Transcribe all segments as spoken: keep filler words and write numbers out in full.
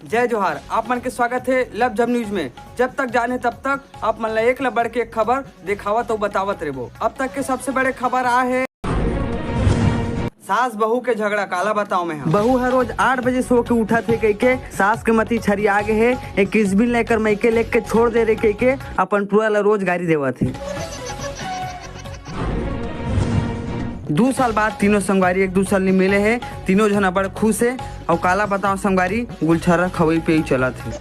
जय जोहार, आप मन के स्वागत हे लव जब न्यूज में। जब तक जान हे तब तक आप मन ला एक ला बढ़ के एक खबर देखावत अउ बतावत रेबो। अब तक के सबसे बड़े खबर आ हे, सास बहू के झगड़ा, काला बताओ मैं हा। बहू ह रोज आठ बजे सो के उठत हे कहिके सास के मती छरिया गे हे। एक किसबिन लेकर मइके लेके छोड़ दे रे कहिके अपन टूरा ला रोज गारी देवत हे। दू साल बाद तीनों संगवारी एक दूसर ले मिले हे। तीनों झन अबड़ खुश हे। अउ काला बताओ संगवारी, गुलछर्रा खवई पे ही चलत हे।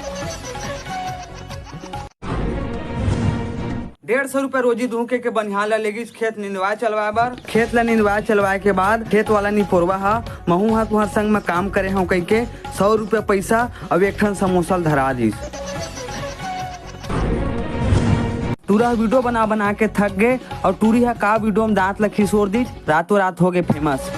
डेढ़ सौ रुपया रोजी दूहूं कहिके बनिहार ला लेगिस खेत निंदवाए चलवाए बर। खेत ला निंदवाए चलवाए के बाद खेत वाला निपोरवा ह, "महूं ह तुहर संग म काम करे हंव," कहिके सौ रुपया पइसा अउ एक ठन समोसा ल धरा दिस। टूरा ह वीडियो बना बना के थक गे अउ टूरी ह का वीडियो म दांत ल खिसोर दिस, रातों रात हो गे फेमस।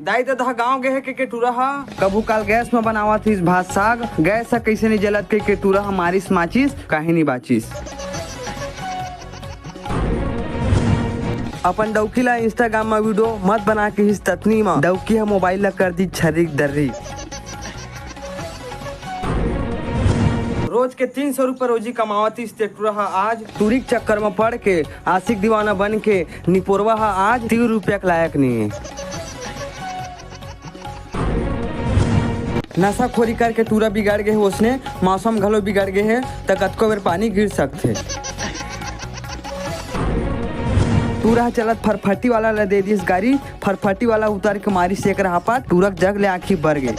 दाई ददा गांव गे हे कहिके टूरा ह कभू काल गैस म बनावत हिस भात साग, गैस ह कइसे नइ जलत कहिके टूरा ह मारिस माचिस, काहे नइ बाचिस। अपन डौकी ला Instagram म वीडियो मत बना के हिस ततनी म डौकी ह मोबाइल ला कर दिस छर्री दर्री। रोज के तीन सौ रुपया रोजी कमावत हिस ते टूरा ह आज टूरी के चक्कर म पड़ के आशिक दीवाना बन के निपोरवा ह आज तीन रुपया के लायक नइ हे। नशाखोरी करके टूरा बिगड़ गे हे, ओसने मौसम घलो बिगड़ गे हे, त कतको बेर पानी गिर सकथे। टूरा ह चलत फरफटी वाला ल दे दिस गारी, फरफटी वाला उतर के मारिस एक रहापट, टूरा के जग ले आंखी बर गे।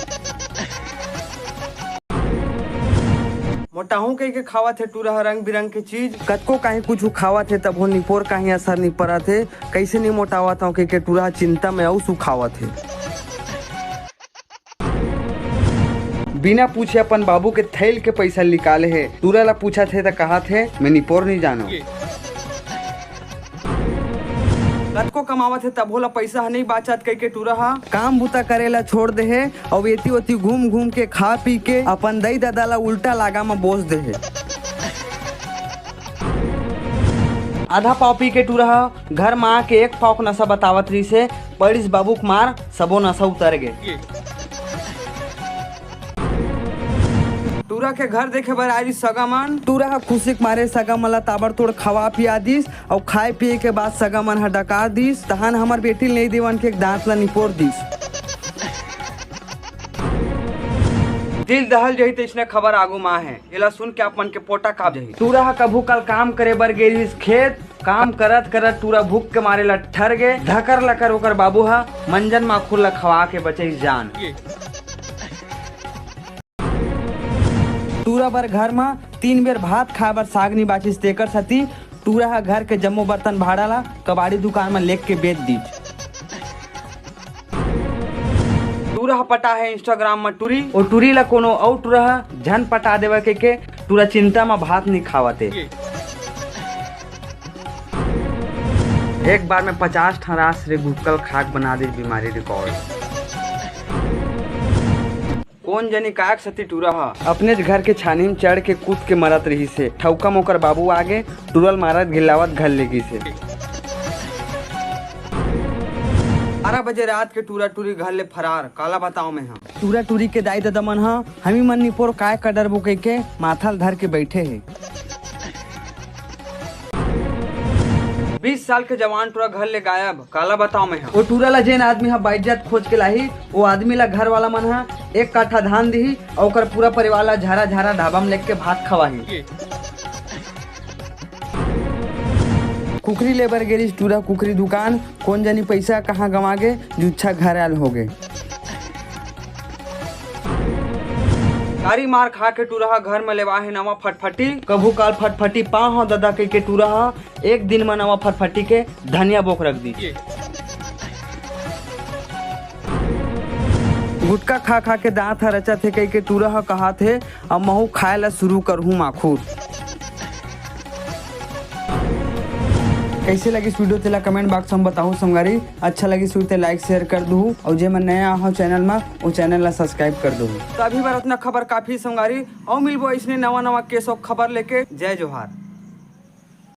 मोटाहूं कहिके खावत हे टूरा ह रंग बिरंग के चीज। कतको काहीं कुछु खावत हे, तभो निपोर काहीं असर नइ परत हे। कइसे नइ मोटावत हंव कहिके टूरा ह चिंता में अउ सुखावत हे। बिना पूछे अपन बाबू के थैल के पइसा निकाले हे। टूरा ला पूछत हे त कहत हे, "मैं निपोर नइ जानंव।" कतको कमावत हे, तभो ला पइसा ह नइ बाचत कहिके टूरा ह काम बुता करे ला छोड़ दे हे। अउ एती ओती घूम घूम के खा पी के अपन दई ददा ला उल्टा लागा म बोस दे हे। आधा पाव पी के टूरा ह घर म आके एक पाव के नशा बतावत रहिस हे, पड़िस बाबू के मार, सबो नशा उतर गे। टूरा के घर देखे बर आए रिस सगा मन। टूरा ह खुशी के मारे सगा मन ला ताबड़तोड़ खवा पिया दिस। अउ खाए पिए के बाद सगा मन ह डकार दिस, तहान हमर बेटी ल नइ देवन के दांत ल निपोर दिस। दिल दहल जही तइसने खबर आगू म आहे, एला सुन के आप मन के पोटा कांप जही। टूरा ह कभू काल काम करे बर गे रिहिस खेत, काम करत करत टूरा भूख के मारे ल ठर गे, धकर लकर ओकर बाबू ह मंजन माखुर ल खवा के बचइस जान। टूरा बर घर म तीन बेर भात खाए बर साग नी बाचिस, तेकर सेती टूरा ह घर के जम्मो बर्तन भाड़ा ला कबाड़ी दुकान म लेग के बेच दीच। टूरा ह पटा हे Instagram म टूरी, ओ टूरी ला कोनो अउ टूरा ह झन पटा देवय कहिके टूरा चिंता म भात नी खावत हे। एक बार में पचास ठन रास रे गुटकल खाक बना दे बीमारी record। कोन जनी कायक सती टूरा ह अपनेच घर के छानी म चढ़ के कूद के मरत रिहिस हे। ठउका म ओकर बाबू आगे टूरा ल मारत गिल्लावत घर ले गिस हे। बारह बजे रात के टूरा टूरी घर ले फरार, काला बताओ मैं ह। टूरा टूरी के दाई ददा मन ह हमी मन निपोर काय का डरबो कहिके माथा ल धर के बइठे हे। बीस साल के जवान टूरा घर ले गायब, काला बताओ मैं ह। ओ टूरा ला जेन आदमी ह बाइज्जत खोज के लाही, ओ आदमी ला घर वाला मन ह एक काठा धान दिही अउ ओकर पूरा परिवार ला झारा झारा ढाबा म लेके भात खवाही। कुकरी ले बर गेरिस टूरा कुकरी दुकान, कोन जनी पइसा कहाँ गंवा गे, जुच्छा घर आल होगे। गारी मार खा के टूरा ह घर म लेवा हे नवा फटफटी। कभू काल फटफटी पाहूं ददा कहिके टूरा ह एक दिन म नवा फटफटी के धनिया बोक रख दी। गुटखा खा खा के दांत ह रचत हे कहिके टूरा ह कहत हे, अब महू खाए ला शुरू करहूं माखुर। कइसे लगिस video तेला comment box म बताहू संगवारी। अच्छा लगिस होही ते like share कर दुहू अउ जे मन नया आहो channel म, ओ channel ला subscribe कर दुहू। त अभी बर अतना खबर काफी संगवारी, अउ मिलबो अइसने नवा नवा case अउ खबर लेके। जय जोहार।